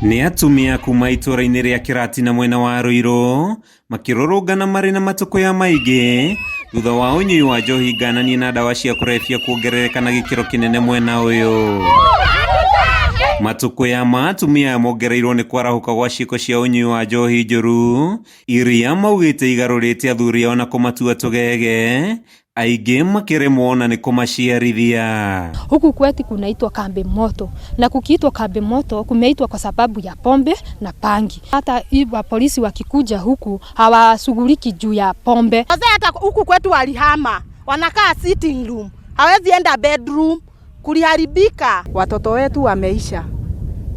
Nĩ atumia kuma itũra-inĩ rĩa Kĩratina mwena wa Ruiru makĩrũrũngana marĩ na matũkũya maingĩ thutha wa ũnyui wa njohi ngananie na ndawa cia kũrebia kuongerereka na gĩkĩro kĩnene mwena ũyũ. Matũkũya ma atumia aya mongereirwo nĩ kwarahũka gwa ciĩko cia ũnyui wa njohi njũru iria maugĩte igarũrĩte athuri ao na kũmatua tũgege aingĩ makĩremwo ona nĩ kũmaciarithia. Huku kwetu kunaitwa kambi moto, na kukiitwa kambi moto kumeitwa kwa sababu ya pombe na bangi. Hata wa polisi wakikuja huku hawashughuliki juu ya pombe. Wazee hata huku kwetu walihama, wanakaa sitting room, hawezi enda bedroom, kuliharibika. Watoto wetu wameisha,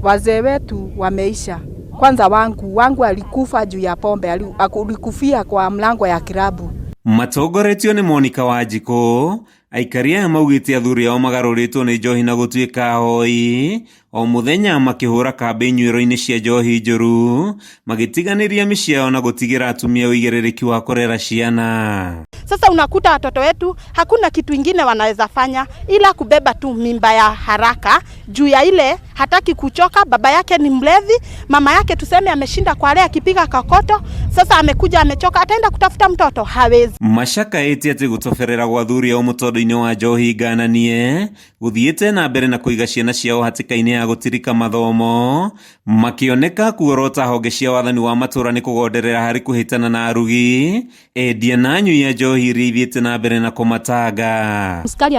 wazee wetu wameisha. Kwanza wangu alikufa juu ya pombe, alikufia kwa mlango ya kilabu. Matongoretio nĩ Monica Wanjikũ, aikari aya maugĩte athuri ao magarũrĩtwo nĩ njohi na gũtuĩka ahoi o mũthenya makĩhũra kambĩ inyuĩro-inĩ cia njohi njũru magĩtiganĩria mĩciĩ yao na gũtigĩra atumia ũigĩrĩrĩki wa kũrera ciana. Sasa unakuta watoto wetu hakuna kitu ingine wanaweza fanya ila kubeba tu mimba ya haraka juu ya ile hataki kuchoka. Baba yake ni mlevi, mama yake tuseme ameshinda kwa lea akipiga kokoto. Sasa amekuja amechoka, ataenda kutafuta mtoto hawezi. Macakaĩte atĩ gũtoberera gwa athuri ao mũtondo-inĩ wa njohi ngananie gũthiĩte na mbere na kũiga ciana ciao hatĩka-inĩ ya gũtirika mathomo makĩoneka kuorota honge cia wathani wa matũra nĩ kũgonderera harĩ kũhĩtana na arugi endia na anyui a njohi iria ithiĩte na mbere na kũmatanga. Askari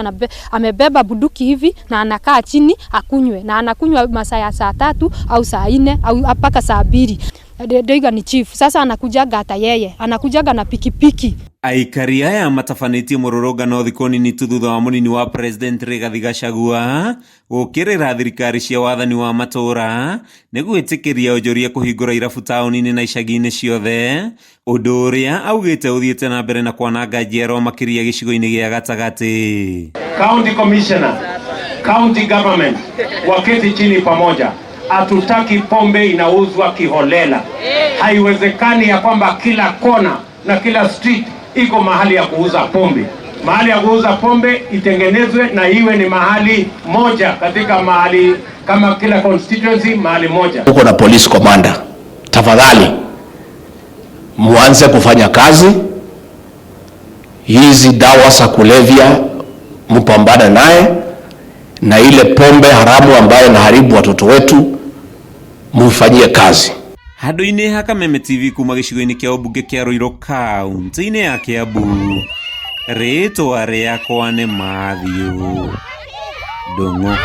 amebeba bunduki hivi na anakaa chini akunywe, na anakunywa masaa ya saa 3 au saa 4 au mpaka saa 2. Ndoiga ni chief. Sasa anakujaga hata yeye anakujaga na pikipiki. Aikari aya matabanĩtie mũrũrũngano thikũ nini tu thutha wa mũnini wa President Rigathi Gachagua gũkĩrĩra thirikari cia wathani wa matũra nĩ gwĩtĩkĩria onjoria kũhingũra irabu taũni-inĩ na icagi-inĩ ciothe, ũndũ ũrĩa augĩte ũthiĩte na mbere na kwananga njiarwa makĩria gĩcigo-inĩ gĩa gatagatĩ. County Commissioner, County Government waketi chini pamoja. Hatutaki pombe inauzwa kiholela. Haiwezekani ya kwamba kila kona na kila street iko mahali ya kuuza pombe. Mahali ya kuuza pombe itengenezwe na iwe ni mahali moja katika mahali kama kila constituency mahali moja. Uko na police commander, tafadhali muanze kufanya kazi. Hizi dawa za kulevya mpambane naye, na ile pombe haramu ambayo inaharibu watoto wetu mufanyie kazi. Handũ-inĩ ha Kameme TV kuma gĩcigo-inĩ kĩa ũmbunge kĩa Ruiru kaunti-inĩ ya Kiambu, rĩtwa rĩakwa nĩ Matthew Ndung'u.